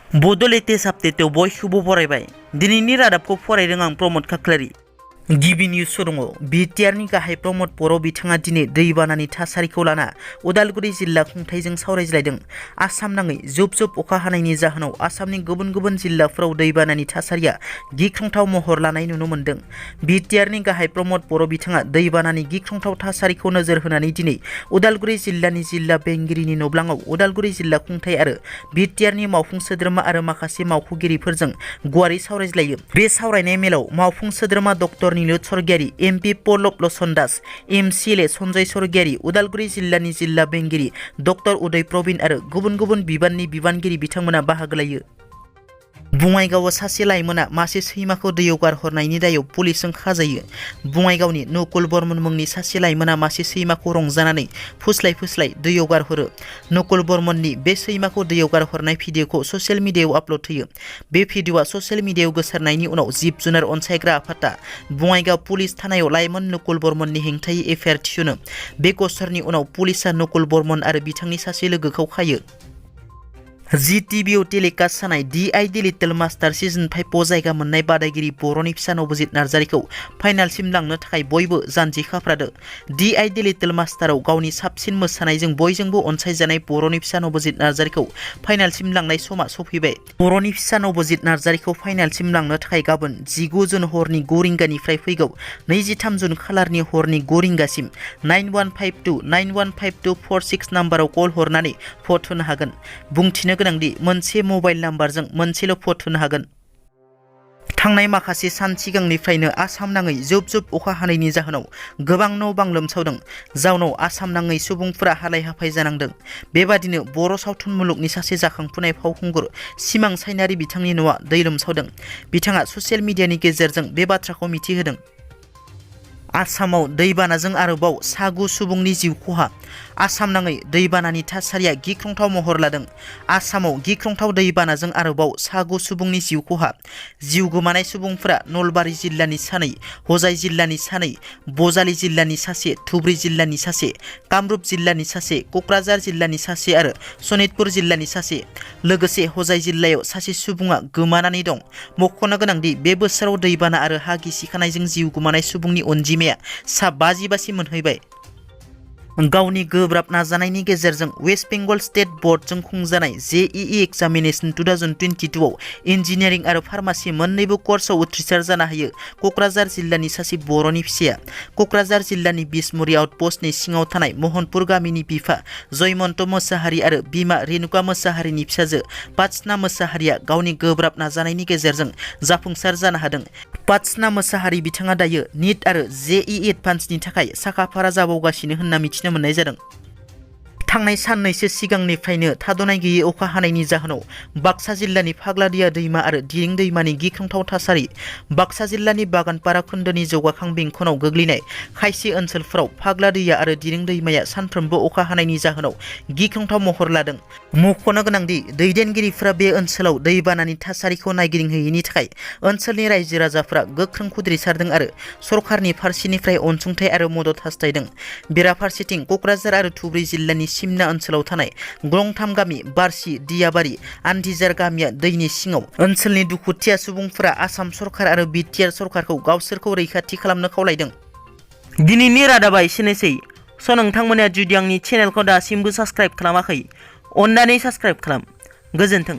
बड' लेटेस्ट आपडेटआव बयखौबो बरायबाय। दिनैनि रादाबखौ फरायदों आं प्रमद खाख्लारि। गिबि निउस दङ। बिटिआरनि गाहाय प्रमद बर' बिथाङा दिनै दैबानानि थासारिखौ लाना उदालगुरि जिल्ला खुंथायजों सावरायज्लायदों। आसाम नाङै जुब जुब अखा हानायनि जाहोनाव आसामनि गुबुन गुबुन जिल्लाफोराव दैबानानि थासारिया गिख्रंथाव महर लानाय नुनो मोन्दों। बिटिआरनि गाहाय प्रमद बर' बिथाङा दैबानानि गिख्रंथाव थासारिखौ नोजोर होनानै दिनै उदालगुरि जिल्लानि जिल्ला बेंगिरिनि नब्लाङाव उदालगुरि जिल्ला खुंथाय आरो बिटिआरनि मावफुं सोद्रोमा आरो माखासे मावख'गिरिफोरजों गुवारै सावरायज्लायो। बे सावरायनाय मेलाव मावफुं सोद्रोमा doctor नीलुत Swargiary, MP Pallav Lochan Das, MCLA Sanjay Swargiary, Udalguri जिल्लानि जिल्ला बेंगिरि डक्टर उदय प्रवीण आरो गुबुन गुबुन बिबाननि बिबानगिरि बिथांमोना बाहागो लायो। बङाइगावआव सासे लाइमोना मासे सैमाखौ दैयाव गारहरनायनि दायाव पुलिसजों खाजायो। बङाइगावनि नकुल बर्मन मुंनि सासे लाइमोना मासे सैमाखौ रंजानानै फुस्लाय फुस्लाय दैयाव गारहरो। नकुल बर्मननि बे सैमाखौ दैयाव गारहरनाय भिडिअखौ ससियेल मिडियायाव आपल'ड होयो। बे भिडिअआ ससियेल मिडियायाव गोसारनायनि उनाव जिब जुनार अनसायग्रा आफादा बङाइगाव पुलिस थानायाव लाइमोन नकुल बर्मननि हेंथायै एफआइआर थिसनो। बे गसरनि उनाव पुलिसआ नकुल बर्मन आरो बिथांनि सासे लोगोखौ खायो। जिटिभिआव टेलिकास्ट जानाय डिआइडि लिटिल मास्टार सिजन 5 जायगा मोननाय बादायगिरि बर'नि फिसा नबजित नार्जारीखौ फाइनालसिम लांनो थाखाय बयबो जानजि खाफ्रादो। डिआइडि लिटिल मास्टाराव गावनि साबसिन मोसानायजों बयजोंबो अनसायजानाय बर'नि फिसा नबजित नार्जारीखौ फाइनालसिम लांनाय समा सफैबाय। बर'नि फिसा नबजित नार्जारीखौ फाइनालसिम लांनो थाखाय गाबोन 19 जुन हरनि 9 रिंगानिफ्राय फैगौ 23 जुन खालारनि हरनि 9 रिंगासिम 9152915246 नाम्बाराव कल हरनानै भट होनो हागोन। बुंथिनो गोनांदि मोनसे मबाइल नाम्बारजों मोनसेल' भट होनो हागोन। थांनाय माखासे सान सिगांनिफ्रायनो आसाम नाङै जुब जुब अखा हानायनि जाहोनाव गोबां न' बां लोमसावदों। जाउनाव आसाम नाङै सुबुंफोरा हालाय हाफाय जानांदों। बेबादिनो बर' सावथुन मुलुगनि सासे जाखांफुनाय फावखुंगुर सिमां सायनारि बिथांनि न'आ दै लोमसावदों। बिथाङा ससियेल मिडियानि गेजेरजों बे बाथ्राखौ मिथिहोदों। आसामाव दैबानाजों आरोबाव 9 सुबुंनि जिउ खहा। आसाम नाङै दैबानानि थासारिया गिख्रंथाव महर लादों। आसामाव गिख्रंथाव दैबानाजों आरोबाव 9 सुबुंनि जिउ खहा। जिउ गोमानाय सुबुंफोरा नलबारि जिल्लानि 2, हजाइ जिल्लानि 2, बजालि जिल्लानि 1, धुब्रि जिल्लानि 1, कामरुप जिल्लानि 1, क'क्राझार जिल्लानि 1 आरो सनितपुर जिल्लानि 1। लोगोसे हजाइ जिल्लायाव सासे सुबुङा गोमानानै दं। मख'नो गोनांदि बे बोसोराव दैबाना आरो हा गिसिखानायजों जिउ गोमानाय सुबुंनि अनजिमाया 55 मोनहैबाय। गावनि गोब्राब नाजानायनि गेजेरजों वेस्ट बेंगल स्टेट बोर्डजों खुंजानाय जेईई एग्जामिनेशन 2022 आव इन्जिनियारिं आरो फार्मासि मोन्नैबो कर्सआव उथ्रिसार जानो हायो क'क्राझार जिल्लानि सासे बर'नि फिसाया। क'क्राझार जिल्लानि बिसमुरि आउटपस्टनि सिङाव थानाय महनपुर गामिनि बिफा जयमन्त मोसाहारि आरो बिमा रेनुका मोसाहारिनि फिसाजो पात्सना मोसाहारिया गावनि गोब्राब नाजानायनि गेजेरजों जाफुंसार जानो हादों। पात्सना मोसाहारि बिथाङा दायो नीट आरो जेईई एडभान्सनि थाखाय साखाफारा जाबावगासिनो होनना मिथिनो मोननाय जादों। थांनाय साननैसो सिगांनिफ्रायनो थाद'नाय गैयै अखा हानायनि जाहोनाव बाक्सा जिल्लानि फाग्लादिया दैमा आरो दिरिं दैमानि गिख्रंथाव थासारि। बाक्सा जिल्लानि बागानपारा खोन्दोनि जौगाखां बेंखनाव गोग्लैनाय खायसे ओनसोलफोराव फाग्लादिया आरो दिरिं दैमाया सानफ्रोमबो अखा हानायनि जाहोनाव गिख्रंथाव महर लादों। मख'नो गोनांदि दैदेनगिरिफोरा बे ओनसोलाव दैबानानि थासारिखौ नायगिदिंहैयैनि थाखाय ओनसोलनि रायजो राजाफोरा गोख्रों खुद्रिसारदों आरो सरकारनि फारसेनिफ्राय अनसुंथाइ आरो मदद हास्थायदों। बेराफारसेथिं क'क्राझार आरो धुब्रि जिल्लानि सिमना ओनसोलाव थानाय गंथाम गामि बारसि, दियाबारि, आन्दिजार गामिया दैनि सिङाव। ओनसोलनि दुखुथिया सुबुंफोरा आसाम सरकार आरो बिटिआर सरकारखौ गावसोरखौ रैखाथि खालामनो खावलायदों। दिनैनि रादाबा एसेनोसै। नोंथांमोना जुदि आंनि चेनेलखौ दासिमबो साबस्क्राइब खालामाखै, अन्नानै साबस्क्राइब खालाम। गोजोन्थों।